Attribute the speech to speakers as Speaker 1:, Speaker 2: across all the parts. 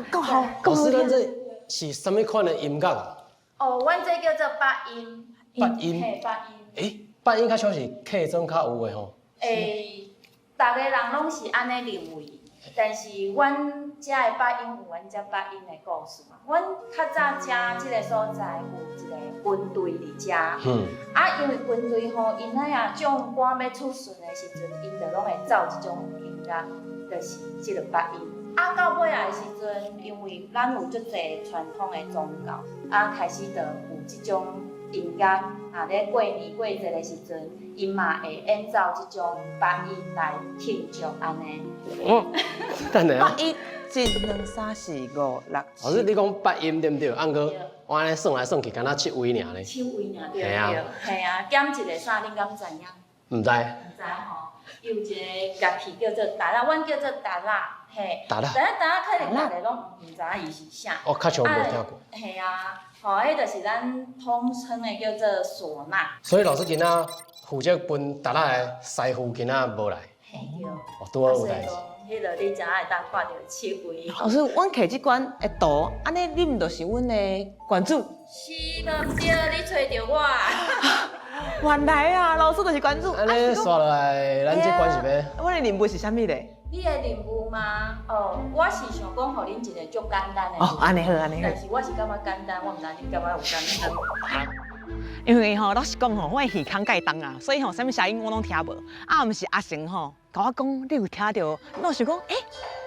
Speaker 1: 啊，夠好，
Speaker 2: 老師，咱這是啥物款的音樂啊？
Speaker 3: 哦，阮這叫做八音。
Speaker 2: 八音。
Speaker 3: 嘿，八音。
Speaker 2: 欸，八音較像是客莊較有的吼。
Speaker 3: 欸，逐个人攏是按呢認為，但是阮遮的八音有阮遮八音的故事嘛。阮較早遮這个所在有一個軍隊佇遮。啊，因為軍隊吼，𪜶那啊將官欲出巡的時陣，𪜶就攏會奏這種音樂，就是這個八音。啊，到尾仔的時陣，因為咱有足濟傳統的宗教，啊，開始就有這種音樂。啊，咧過年過節的時陣，𪜶嘛會演奏這種八音來慶祝按呢。
Speaker 2: 哦，等下啊。
Speaker 1: 八一、一、兩、三、四、五、六、七。
Speaker 2: 老師，你講八音對毋對？啊，毋過我按呢算來算去，敢若七位爾呢。
Speaker 3: 七位爾對對。嘿啊，減一個啥？恁敢知影？
Speaker 2: 毋知。
Speaker 3: 毋知吼，有一個樂器叫做笛仔，阮叫做笛仔，嘿。
Speaker 2: 笛仔。
Speaker 3: 但是笛仔可能逐个攏毋知影伊是啥。
Speaker 2: 我較像無聽過。
Speaker 3: 嘿啊，吼，彼就是咱統稱的叫做嗩吶。
Speaker 2: 所以老師今仔負責分笛仔的師傅今仔無來。
Speaker 3: 嘿對。
Speaker 2: 哦，拄好有代誌。
Speaker 3: 彼个你才會當看著七位。
Speaker 1: 老師，阮摕這管的圖，按呢你毋就是阮的館主？
Speaker 3: 是無毋對，你揣著我。
Speaker 1: 原來啊，老師就是館主。
Speaker 2: 按呢煞落來，咱這管是欲？
Speaker 1: 阮的任務是啥物咧？
Speaker 3: 你的任務嗎？哦，我是想講予恁一個足簡單的。
Speaker 1: 哦，按呢好，按呢好。
Speaker 3: 但是我是感覺簡單，我毋知恁感覺有簡單。
Speaker 1: 因為吼，老實講吼，我的耳孔蓋重啊，所以吼，啥物聲音我攏聽無。啊，毋是阿成吼，共我講你有聽著，我想講，欸，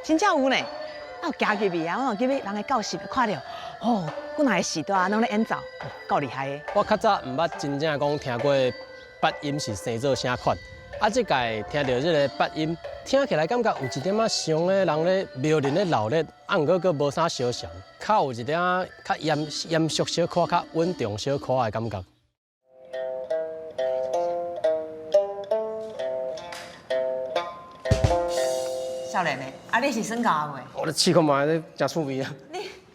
Speaker 1: 真正有呢。啊，有行入去啊，我入去人的教室看著，哦，幾若个時代攏咧演奏，夠厲害的。
Speaker 2: 我較早毋捌真正講聽過八音是生做啥款，啊，這擺聽著這个八音，聽起來感覺有一點仔像咧人咧廟裡咧鬧熱，啊，毋過閣無啥相像，較有一點仔較嚴嚴肅小可、較穩重小可的感覺。
Speaker 1: 少年的，啊，你是耍𠢕未？
Speaker 2: 我咧試看覓，這誠趣味啊！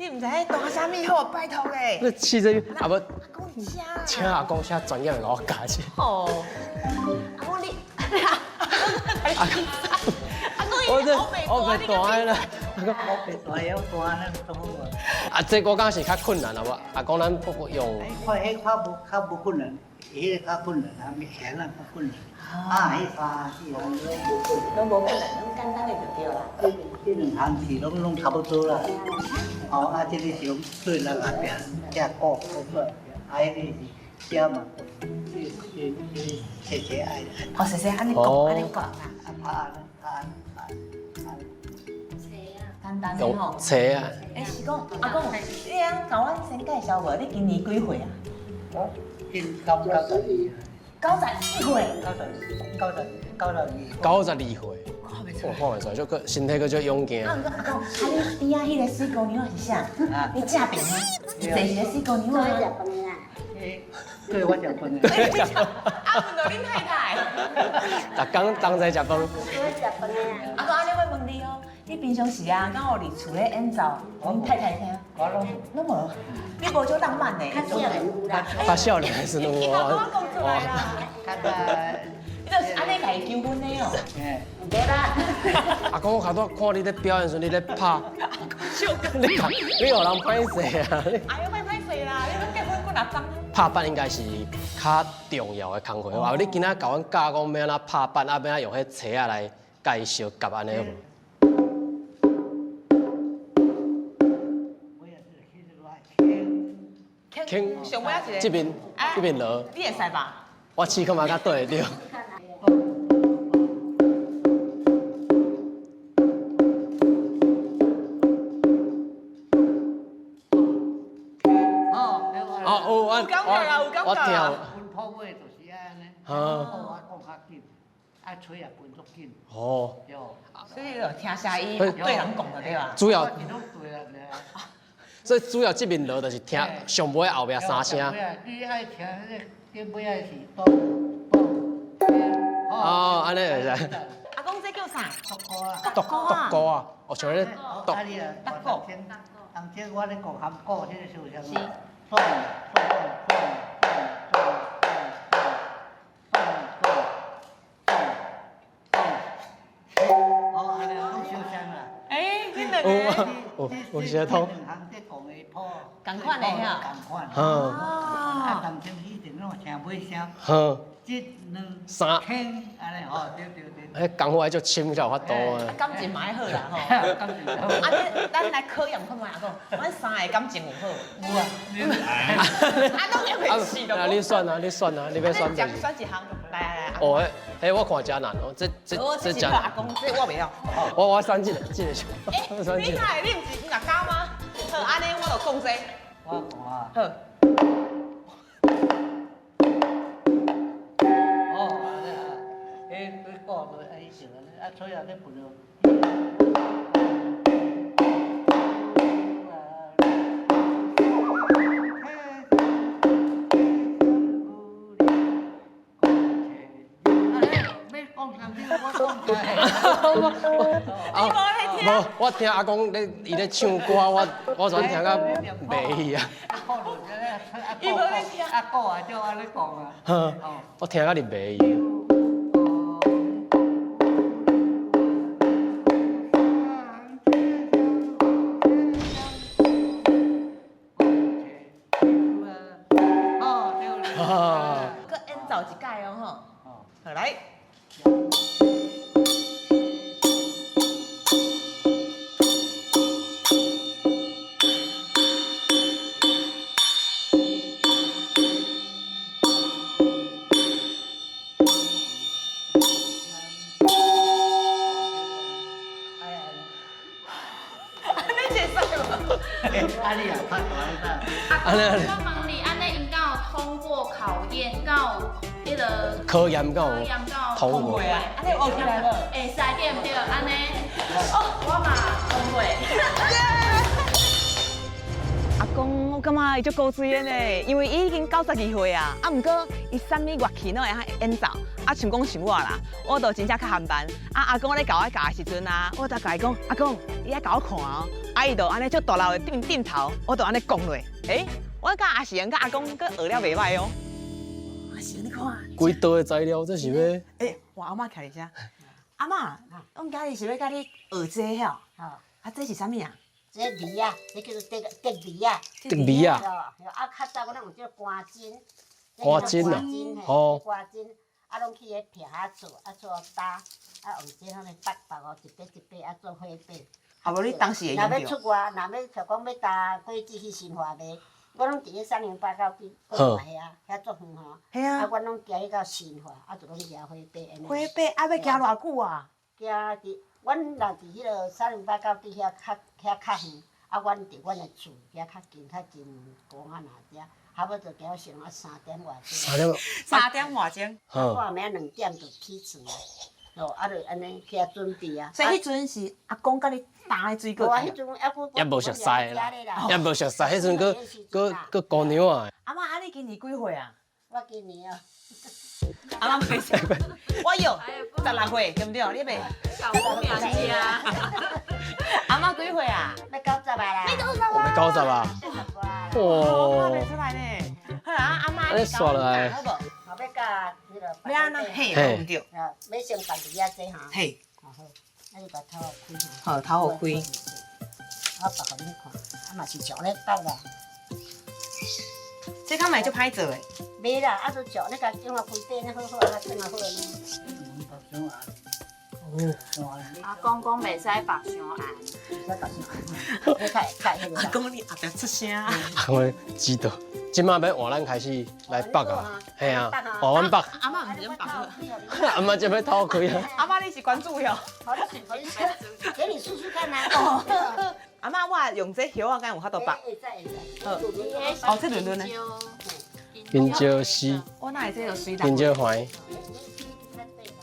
Speaker 1: 你毋知影彈啥物好，拜託咧。
Speaker 2: 你試這個，啊無，
Speaker 1: 阿公請。
Speaker 2: 請阿公請專業的共我教一下。
Speaker 1: 哦。阿公你，阿公，阿公
Speaker 2: 我這我袂彈啦。阿公
Speaker 4: 我袂彈，曉彈咱怎好啊？
Speaker 2: 啊，這我感覺是較困難啦，無？阿公咱不不用。
Speaker 4: 看彼較無較無困難，彼个較困難，啊，物件咱較困難。啊，彼三四項攏無困難。
Speaker 1: 攏無困難，攏簡單的就對啦。
Speaker 4: 這兩項字攏攏差不多啦。哦，啊，這個是講對人後壁寫鼓，鼓啊，彼个是寫嘛，這這這細細愛。
Speaker 1: 哦，細細按呢講，按呢講啊。
Speaker 4: 啊，拍按拍按拍按。
Speaker 1: 簡單的吼。
Speaker 2: 冊啊。
Speaker 1: 欸，是講阿公，你通共阮先介紹無？你今年幾歲啊？
Speaker 4: 我今92。
Speaker 1: 92歲。
Speaker 4: 九十九十九十二。
Speaker 2: 92歲。看袂出來，看袂出來，就閣身體閣足勇健。
Speaker 1: 啊，毋過阿公，啊你邊仔彼個水姑娘是啥？你正爿嗎？坐一個水姑娘啊。
Speaker 5: 我食飯啦。
Speaker 4: 欸，對，我食飯的。
Speaker 1: 啊，問著恁太太。
Speaker 2: 逐工同齊食飯。
Speaker 5: 我食飯的啊。
Speaker 1: 阿公，按呢我問你哦，你平常時啊，敢有佇厝咧演奏，予恁太太聽？
Speaker 4: 我攏
Speaker 1: 攏無，你無種浪漫的。
Speaker 5: 較少年有啦。
Speaker 2: 較少年的時陣有。
Speaker 1: 你講我講出來啦。
Speaker 4: 較早。
Speaker 1: 你就是按呢共伊求婚的哦。
Speaker 4: 嘿。
Speaker 5: 毋對啦。
Speaker 2: 阿公，我頭拄看你咧表演時，你咧拍。你你予人歹勢啊！
Speaker 1: 哎喲，莫歹勢啦，你攏結婚幾若冬。
Speaker 2: 拍板應該是較重要的工課。啊，你今仔共阮教講欲按怎拍板，啊，欲按怎用彼錘仔來共伊相夾按呢無？輕。
Speaker 1: 上尾仔一個。
Speaker 2: 這邊，這邊落。
Speaker 1: 你會使吧？
Speaker 2: 我試看覓較對會著。哦，有我
Speaker 1: 有感覺啦，有感覺啦。
Speaker 4: 分鋪尾就是按呢，我講較緊，啊吹也分足緊。
Speaker 2: 哦。
Speaker 4: 對。
Speaker 1: 所以就聽聲音對人講就對啊。
Speaker 2: 主要。所以主要這面鑼就是聽上尾後壁三聲。
Speaker 4: 你愛聽彼個頂尾仔是咚咚
Speaker 2: 哦，按呢會使。
Speaker 1: 阿公這叫啥？
Speaker 4: 獨鼓啊。
Speaker 2: 獨獨鼓啊，哦，像彼個獨。
Speaker 4: 獨鼓。當天我咧講含鼓，這個是啥物？咚咚咚咚咚咚咚咚咚。哦，按呢攏相像啦。
Speaker 1: 欸，恁兩個。
Speaker 2: 有有相通。
Speaker 4: 两项这讲的谱，
Speaker 1: 同款的哈
Speaker 4: 同款。啊，同声以前拢声尾声，一、两、
Speaker 2: 三
Speaker 4: 天，按呢吼，对对对。
Speaker 2: 彼功夫爱足深才有法度啊。
Speaker 1: 感情嘛爱好啦吼。
Speaker 4: 感情好。
Speaker 1: 啊，你咱来考验看觅阿公，阮三个感情有好无？
Speaker 4: 有啊。
Speaker 1: 啊，拢也袂试
Speaker 2: 啊，你选啊，你选啊，你欲选
Speaker 1: 就是。选一项，来来来。
Speaker 2: 哦，彼我看诚难哦，这这
Speaker 1: 这真难。阿公，这我袂晓。
Speaker 2: 我选这个，这个。
Speaker 1: 欸，你哪会？你毋是乐家吗？好，按呢我就讲这。
Speaker 4: 我讲啊。
Speaker 1: 好。
Speaker 4: 哦，按呢啊，彼彼顾落啊，伊就按呢，啊，所以啊，咧分咯。
Speaker 2: 无，我听阿公咧，伊咧唱歌，我全听甲袂去啊。
Speaker 1: 伊无咧听。
Speaker 4: 阿哥啊，照按呢讲啊。
Speaker 2: 我听甲你袂去。
Speaker 1: 阁演奏一摆哦吼。好来。
Speaker 4: 啊，你也拍大
Speaker 2: 按呢。
Speaker 3: 我问你，按呢𪜶敢有通过考验，敢有彼个
Speaker 2: 考验敢有通过
Speaker 1: 啊？按呢学起来无？
Speaker 3: 会使对毋对？按呢，哦，我嘛通过。
Speaker 1: 阿公，我感觉伊足古锥的呢，因为伊已经92岁啊，啊，毋过伊啥物乐器拢会晓演奏，啊，像讲像我啦，我都真正较含慢。啊，阿公咧教我教的时阵啊，我就共伊讲，阿公，你爱共我看哦，啊，伊就按呢足大力的点点头，我就按呢讲落，欸，我佮阿成佮阿公阁学了袂䆀哦。阿成，你看，
Speaker 2: 规道的材料，这是欲？
Speaker 1: 欸，我阿嬷徛伫遮，阿嬷，阮今日是欲佮你学这个吼？啊，这是啥物啊？
Speaker 5: 这米啊，这叫做竹竹米啊。
Speaker 2: 竹米啊。
Speaker 5: 啊，较早我拢有这个干针。
Speaker 2: 干针啊。吼。
Speaker 5: 干针，啊，拢去彼撇下做，啊做担，啊用这方面拔拔哦，一块一块啊做火把。
Speaker 1: 啊无你当时会用著？
Speaker 5: 若欲出外，若欲像讲欲担果子去新华卖，我拢伫咧三零八九伫国外遐，遐足远吼。
Speaker 1: 嘿啊。
Speaker 5: 啊，阮拢行去到新华，啊就拢举火把按呢。
Speaker 1: 火把啊，欲行偌久啊？
Speaker 5: 行伫，阮若伫彼个三零八九伫遐较遐较远，啊，阮伫阮的厝遐较近较近，公仔那遮，差不多行到上啊三点外钟。
Speaker 2: 三点。
Speaker 1: 三点外钟。
Speaker 5: 半暝2点就起床啊，哦，啊就按呢起来准备啊。
Speaker 1: 所以彼阵是阿公佮你担彼水果。
Speaker 5: 无啊，彼阵犹阁
Speaker 2: 也无熟似啦，也无熟似，彼阵阁阁阁姑娘啊。
Speaker 1: 阿嬷，啊你今年几岁啊？
Speaker 5: 我今年哦。
Speaker 1: 阿嬷袂识，我有16岁，对毋对？你袂？阿嬷几岁啊？
Speaker 5: 欲90啊啦。
Speaker 1: 欲90啊！
Speaker 2: 欲90啊！哇！
Speaker 1: 看袂出来呢。好啊，阿嬷，
Speaker 2: 按呢刷落来。
Speaker 1: 好无？
Speaker 5: 好，欲教彼个。
Speaker 1: 欲按怎？嘿，对毋对？
Speaker 5: 啊，欲先拔米仔这吼。
Speaker 1: 嘿。
Speaker 5: 好，啊，你共头开。
Speaker 1: 好，头予开。
Speaker 5: 我拔予恁看，啊嘛是像咧拔啦。
Speaker 1: 这敢会足歹做的？
Speaker 5: 袂啦，啊，就照你共种啊开底，好好啊，算啊好
Speaker 3: 阿公讲袂使缚伤严。
Speaker 1: 阿公你后壁出声。
Speaker 2: 阿公知道，这马欲换咱开始来缚啊，嘿啊，换阮缚。
Speaker 1: 阿嬷毋免缚。
Speaker 2: 阿嬷这欲偷开啊。
Speaker 1: 阿嬷你是关注哟。
Speaker 5: 好，你试，给你试试看啊。
Speaker 1: 阿嬷，我用这叶仔敢有法度缚？哦，这轮轮呢？
Speaker 2: 香蕉丝。
Speaker 1: 我哪会这就随
Speaker 2: 香蕉环。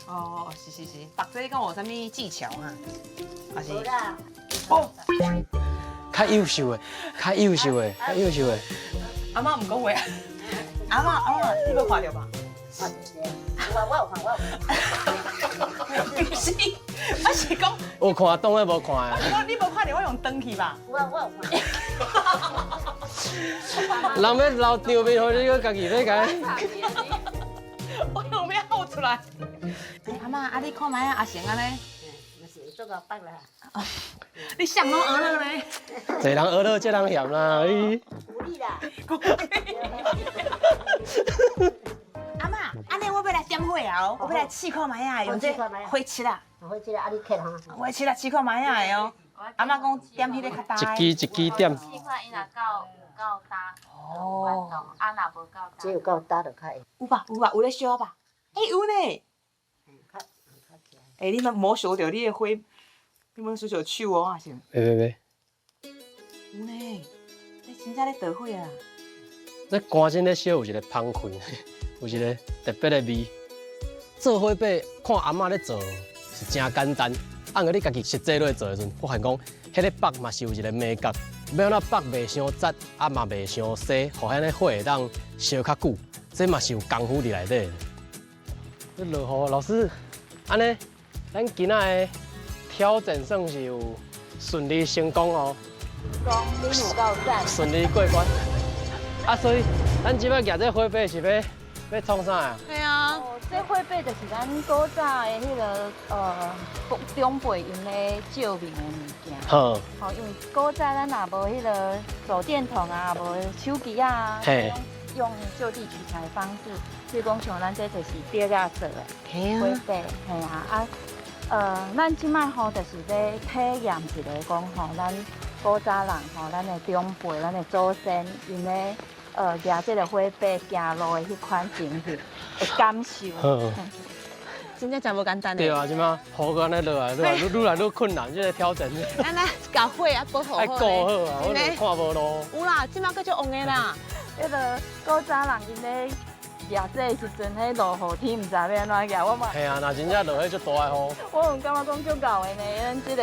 Speaker 1: 哦，是是是，缚这敢有啥物技巧啊？还是？
Speaker 2: 哦，较优秀的，较优秀的，较优秀的。
Speaker 1: 阿嬷毋讲话啊。阿嬷，阿嬷，你无看著吧？
Speaker 5: 我有看，我有看。
Speaker 1: 毋是，我是讲。
Speaker 2: 有看，当然无看啊。
Speaker 1: 我你无看著我用断去吧？
Speaker 5: 我有看。
Speaker 2: 人欲留场面，予你阁家己欲共。
Speaker 1: 我用欲哭出来。阿嬷，啊你看觅啊阿成按呢？
Speaker 5: 嘛是会足𠢕縛啦。
Speaker 1: 你啥攏學了呢？
Speaker 2: 濟人學了這人嫌啦，你。
Speaker 5: 有你啦。
Speaker 1: 阿嬤，按呢我欲來點火啊！我欲來試看覓仔，用這火漆啊。
Speaker 5: 火漆啊，你刻哈。
Speaker 1: 火漆啊，試看覓仔哦。阿嬤講點彼个較焦。
Speaker 2: 一支一支點。
Speaker 3: 試看伊若夠有夠焦。哦。啊，若無夠焦。
Speaker 5: 這有夠焦就較會。
Speaker 1: 有吧有吧，有咧燒吧？欸，有呢。欸，你莫莫燒著你的火，你莫燒著手哦，阿成。
Speaker 2: 袂袂袂。
Speaker 1: 有呢，你真正咧著火啊！
Speaker 2: 這肝真咧燒，有一个芳氣，有一个特別的味。做火把，看阿嬤咧做是誠簡單，啊，毋過你家己實際落去做的時陣，發現講，彼个縛嘛是有一个眉角，欲按怎縛袂傷窄，啊嘛袂傷細，予彼个火會當燒較久，這嘛是有功夫佇內底。這落雨，老師，按呢，咱今仔的挑戰算是有順利成功哦。
Speaker 3: 講你有夠讚。
Speaker 2: 順利過關。啊，所以咱這擺舉這火把是欲欲創啥啊？
Speaker 1: 對啊。
Speaker 3: 哦，這火把就是咱古早的彼个長輩𪜶咧照明的物件。吼，因為古早咱也無彼个手電筒啊，無手機啊，用就地取材的方式，比如講像咱這就是竹仔做的火把，嘿啊啊，咱這擺吼就是欲體驗一个講吼，咱古早人吼，咱的長輩、咱的祖先，𪜶咧舉這个火把行路的彼款情形的感受。
Speaker 1: 真正誠無簡單。
Speaker 2: 對啊，這擺雨閣按呢落來，愈來愈愈來愈困難，這个挑戰。
Speaker 1: 咱來共火啊，保護好。
Speaker 2: 愛顧好啊，我就看無路。
Speaker 1: 有啦，這擺閣足旺的啦。
Speaker 3: 彼个古早人𪜶咧舉這的時陣，彼落雨天毋知欲按怎舉，我嘛。
Speaker 2: 嘿啊，若真正落彼足大的雨。
Speaker 3: 我有感覺講足𠢕的呢，咱這个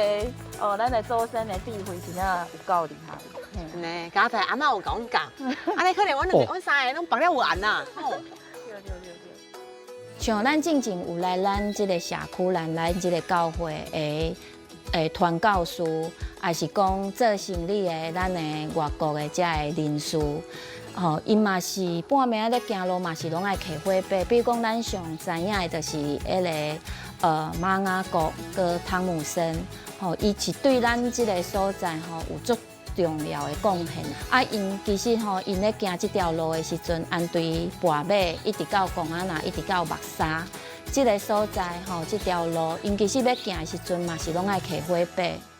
Speaker 3: 哦，咱的祖先的智慧真正有夠厲害。
Speaker 1: 真的，剛才阿嬤有共阮教，按呢可能阮兩個、阮三個攏縛了有緣啦。
Speaker 3: 對對對對。
Speaker 6: 像咱進前有來咱這个社區，咱這个教會的傳教士，抑是講做生理的，咱的外國的這个人士，吼，𪜶嘛是半暝仔咧行路嘛是攏愛提火把。比如講，咱上知影的就是彼个瑪雅國閣湯姆森，吼，伊是對咱這个所在吼有足重要的貢獻。啊，𪜶其實吼，𪜶咧行這條路的時陣，按對跋馬一直到貢仔那，一直到木柵這个所在吼，這條路，𪜶其實欲行的時陣嘛是攏愛提火把。